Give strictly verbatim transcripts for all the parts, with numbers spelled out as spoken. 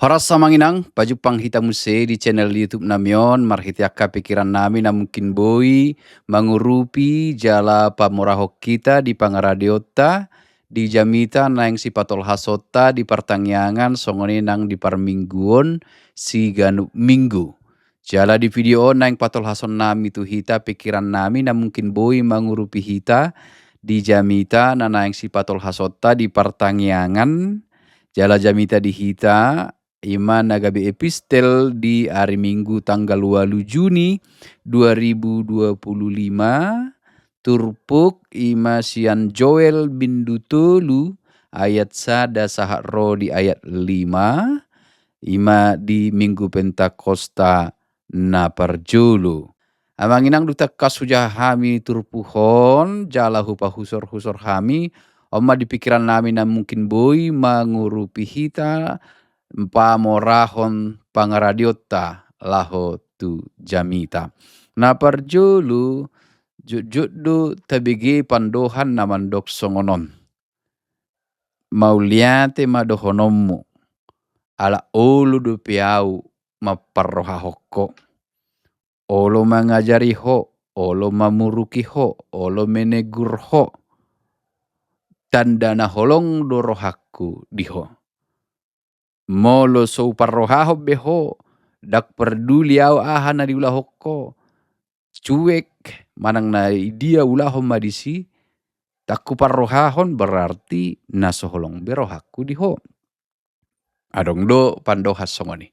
Horas amang inang, pajumpang hita muse di channel YouTube nami on, marhite angka pikiran nami na mungkin boi mangurupi jala pamorahon hita di pangaradeonta, di jamita naeng sipatolhasonta di partangiangan songon i nang di parmingguon siganup minggu. Jala di video on naeng patolhason nami tu hita pikiran nami na mungkin boi mangurupi hita di jamita na naeng sipatolhasonta di partangiangan, jala jamita di hita, ima na gabe epistel di ari Minggu tanggal ualu Juni dua ribu dua puluh lima, turpuk ima sian Joel bindu tolu ayat sada sahat ro di ayat lima, ima di Minggu Pentakosta na parjolo. Amang inang, dung tangkas hujaha hami turpuk on, jala hupahusor-husor hami, on ma di pikiran nami na mungkin boi mangurupi hita pamorahon pangaradeonta laho tu jamita. Na parjolo, jotjot do tabege pandohan na mandok songon on. Mauliate ma dohononmu, ala olo dope au mamparrohahon ho. Olo mangajari ho, olo mamuruki ho, olo menegur ho. Tanda na holong do rohangku di ho. Molo so huparrohahon be ho, ndang parduli au aha na diulahon ho, cuek manang na dia ulahon ma disi, ndang huparrohahon, berarti na so holong be rohangku di ho. Adong do pandohan songon i.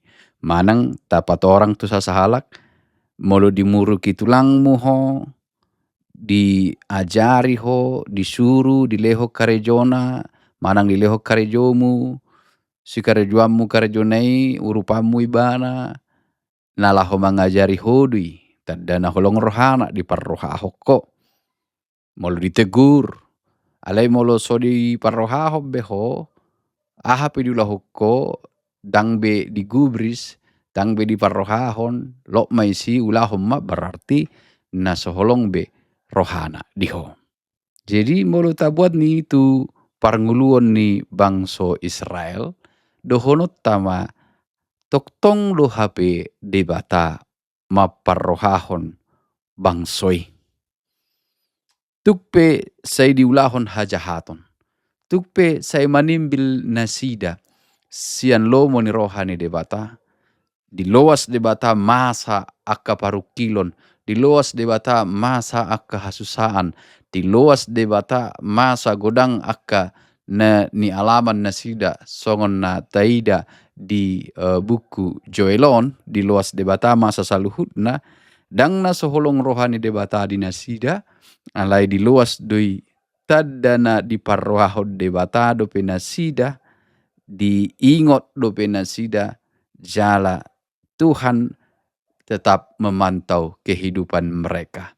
Manang tapatorang tu sasahalak, molo dimuruki tulangmu ho, diajari ho, disuru, dilehon karejona, manang dilehon karejomu, sikarejoanmu karejona i, urupanmu ibana, na laho mangajari ho do i, tanda na holong rohana, diparrohahon ho. Molo ditegur, alai molo so diparrohahon be ho, aha pe diulahon ho, ndang be digubris, ndang be diparrohahon, lot ma disi, ulahon ma, berarti na so holong be rohana di ho. Jadi molo tabuat ni tu parngoluon ni bangso Israel, dohononta ma, tongtong do hape Debata mamparrohahon bangso i. Tung pe sai diulahon hajahaton, tung pe sai manimbil nasida sian lomo ni roha ni Debata, diloas Debata masa angka parungkilon, diloas Debata masa angka hasusaan, diloas Debata masa godang angka na nialaman nasida, songon na taida di, eh, buku Joel on, diloas Debata masa saluhutna, ndang na so holong roha ni Debata di nasida, alai diloas do i, tanda na diparrohahon Debata dope nasida, diingot dope nasida, jala Tuhan tetap memantau kehidupan mereka.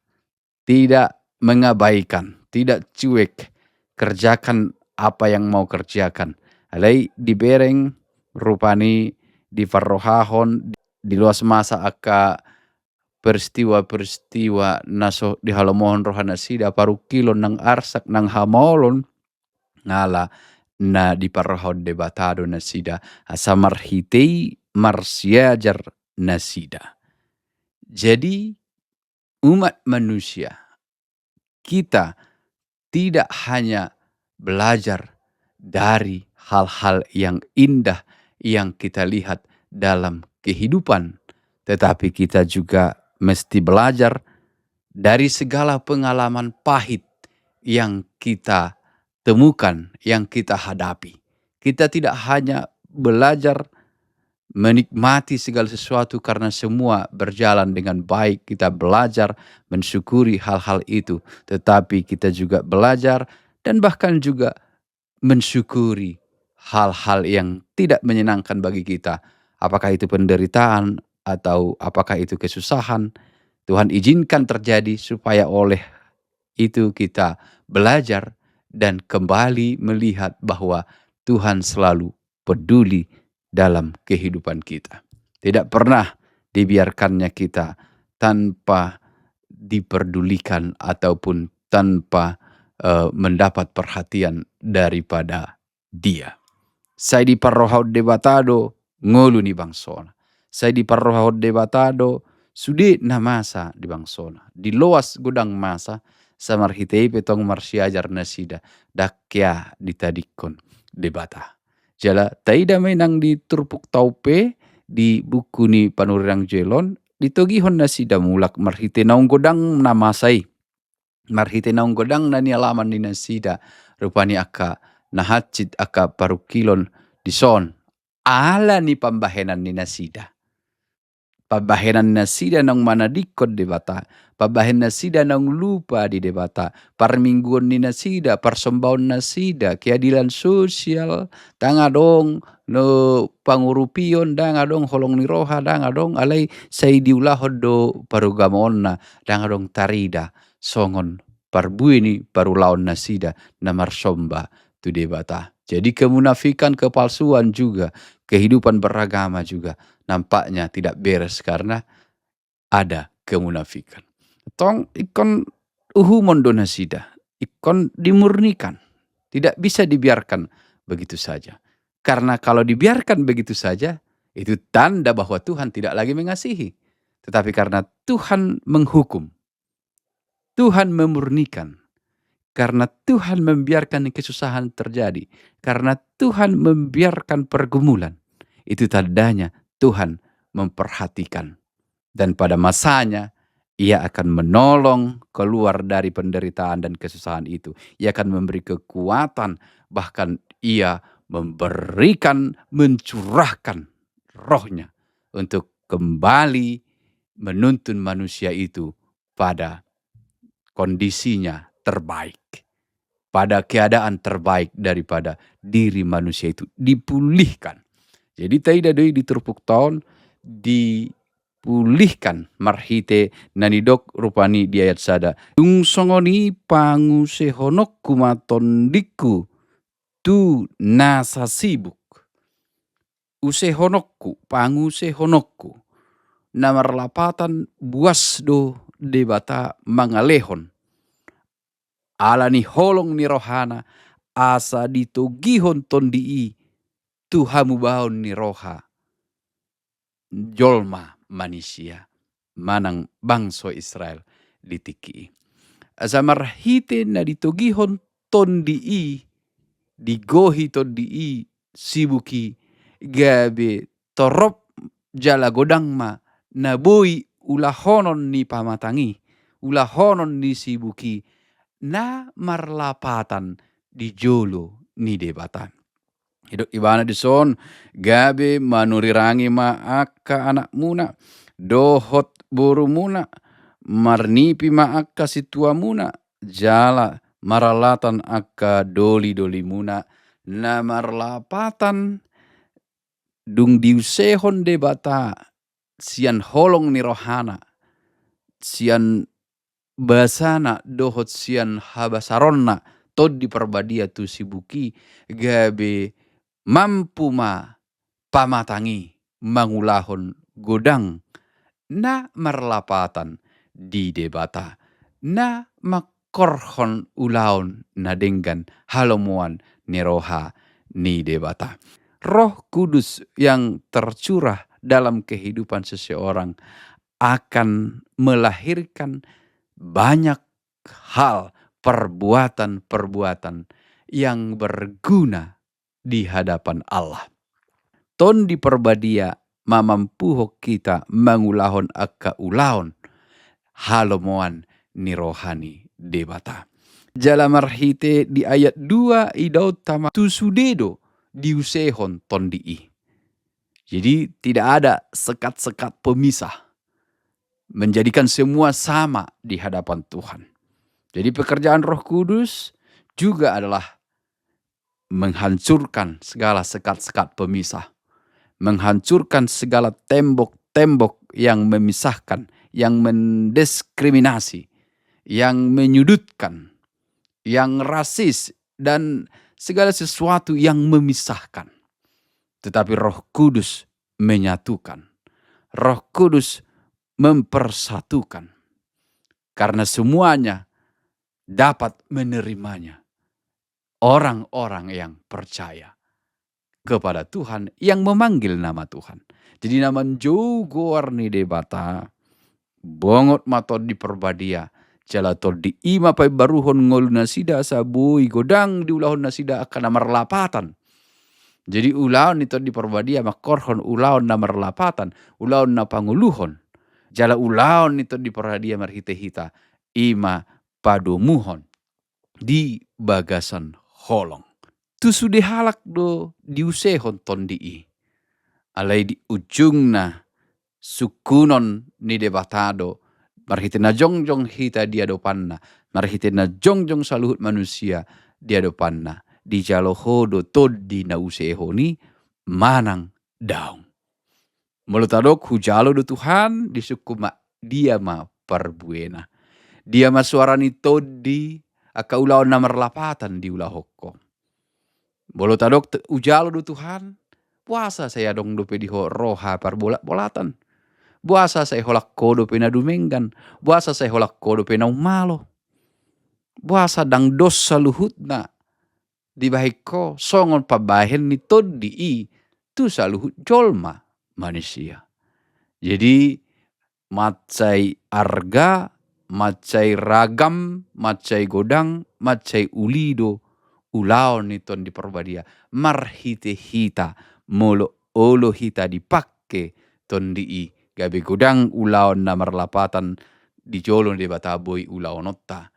Tidak mengabaikan, tidak cuek, kerjakan apa yang mau kerjakan. Alai dibereng rupani, diparrohahon, diloas masa angka peristiwa-peristiwa na so dihalomohon roha nasida, parungkilon, nang arsak, nang hamaolon, ala na diparrohahon Debata do nasida, asa marhite i marsiajar nasida. Jadi, umat manusia, kita tidak hanya belajar dari hal-hal yang indah yang kita lihat dalam kehidupan, tetapi kita juga mesti belajar dari segala pengalaman pahit yang kita temukan, yang kita hadapi. Kita tidak hanya belajar menikmati segala sesuatu karena semua berjalan dengan baik, kita belajar mensyukuri hal-hal itu, tetapi kita juga belajar dan bahkan juga mensyukuri hal-hal yang tidak menyenangkan bagi kita. Apakah itu penderitaan atau apakah itu kesusahan, Tuhan izinkan terjadi supaya oleh itu kita belajar dan kembali melihat bahwa Tuhan selalu peduli dalam kehidupan kita. Tidak pernah dibiarkannya kita tanpa diperdulikan ataupun tanpa, eh, mendapat perhatian daripada Dia. Sai diparrohahon Debata do ngolu ni bangsona. Sai diparrohahon Debata do sude na masa di bangsona. Diloas godang masa, sai marhite i pe tong marsiajar nasida, ndang hea ditadingkon Debata. Jala taida ma i nang di turpukta on pe, di buku ni panurirang jolon, ditogihon nasida mulak marhite naung godang na masa i. Marhite naung godang na nialaman ni nasida, rupani angka na hansit, angka parungkilon dison. Ala ni pambahenan ni nasida. Pambahenan nasida naung manadingkon Debata, pambahenan nasida naung lupa di Debata, parmingguon ni nasida, parsombaon nasida, keadilan sosial, ndang adong, no, pangurupion, ndang adong, holong ni roha, ndang adong, alai sai diulahon do parugamoonna, ndang adong tarida songon parbue ni parulaon nasida na marsomba tu Debata. Jadi kemunafikan, kepalsuan juga, kehidupan beragama juga nampaknya tidak beres karena ada kemunafikan. Tong ingkon uhumon do nasida, ingkon dimurnikan. Tidak bisa dibiarkan begitu saja. Karena kalau dibiarkan begitu saja, itu tanda bahwa Tuhan tidak lagi mengasihi. Tetapi karena Tuhan menghukum, Tuhan memurnikan, karena Tuhan membiarkan kesusahan terjadi, karena Tuhan membiarkan pergumulan, itu tandanya Tuhan memperhatikan. Dan pada masanya, Ia akan menolong keluar dari penderitaan dan kesusahan itu. Ia akan memberi kekuatan, bahkan Ia memberikan, mencurahkan Roh-Nya untuk kembali menuntun manusia itu pada kondisinya terbaik, pada keadaan terbaik daripada diri manusia itu, dipulihkan. Jadi taida do i di turpukta on, dipulihkan marhite na nidok rupani di ayat sada. Dung songon i pangusehononku ma tondingku tu nasa sibuk. Usehononku, pangusehononku. Na marlapatan buas do Debata mangalehon. Ala ni holong ni rohana, asa ditogihon tondi i tu hamubaon ni roha jolma manisia manang bangso Israel di tingki i. Asa marhite na ditogihon tondi i, digohi tondi i, sibuk i, gabe torop jala godang ma na boi ulahonon ni pamatang i, ulahonon ni sibuk i, na marlapatan di jolo ni Debata. Didok ibana dison, gabe manurirangi ma angka anakmuna dohot borumuna, marnipi ma angka sintuamuna, jala maralatan angka dolidolimuna. Na marlapatan dung diusehon Debata sian holong ni rohana, sian basana dohot sian habasaronna Tondi Parbadia tu sibuk i, gabe mampu ma pamatang i mangulahon godang na marlapatan di Debata, na mangkorhon ulaon na denggan halomoan ni roha ni Debata. Roh Kudus yang tercurah dalam kehidupan seseorang akan melahirkan banyak hal, perbuatan-perbuatan yang berguna di hadapan Allah. Tondi Parbadia mamampuhon hita mangulahon angka ulaon halomoan ni roha ni Debata. Jala marhite di ayat dua idaonta ma tu sude do diusehon tondi i. Jadi tidak ada sekat-sekat pemisah. Menjadikan semua sama di hadapan Tuhan. Jadi pekerjaan Roh Kudus juga adalah menghancurkan segala sekat-sekat pemisah, menghancurkan segala tembok-tembok yang memisahkan, yang mendiskriminasi, yang menyudutkan, yang rasis, dan segala sesuatu yang memisahkan. Tetapi Roh Kudus menyatukan. Roh Kudus mempersatukan. Karena semuanya dapat menerimanya orang-orang yang percaya. kepada Tuhan, yang memanggil nama Tuhan. Jadi na manjou goar ni Debata, bongot ma Tondi Parbadia, jala Tondi i ma paimbaruhon ngolu nasida asa boi godang diulahon nasida angka na marlapatan. Jadi ulaon ni Tondi Parbadia mangkorhon ulaon na marlapatan, ulaon na pangoluhon. Jala ulaon ni Tondi Parbadia marhite hita, i ma padomuhon di bagasan holong. Tu sude halak do diusehon Tondi i. Alai di ujungna sungkunon ni Debata do, marhite na jongjong hita di adopanna, marhite na jongjong saluhut manusia di adopanna, dijalo ho do Tondi na usehon i manang daong. Molo tadok hujalo do Tuhan, disungkun ma dia ma parbuena. Dia ma soara ni Tondi, angka ulaon na marlapatan diulahon ho. Molo tadok hujalo do Tuhan, boasa sai adong dope di ho roha parbolatbolatan? Boasa sai holan ho dope na dumenggan? Boasa sai holan ho dope na ummalo? Boasa ndang dos saluhutna dibahen ho songon pambahen ni Tondi i tu saluhut jolma manisia? Jadi mansai arga, mansai ragam, mansai godang, mansai uli do ulaon ni Tondi Parbadia, marhite hita, molo olo hita dipangke Tondi i, gabe godang ulaon na marlapatan di jolo ni Debata boi ulaononta.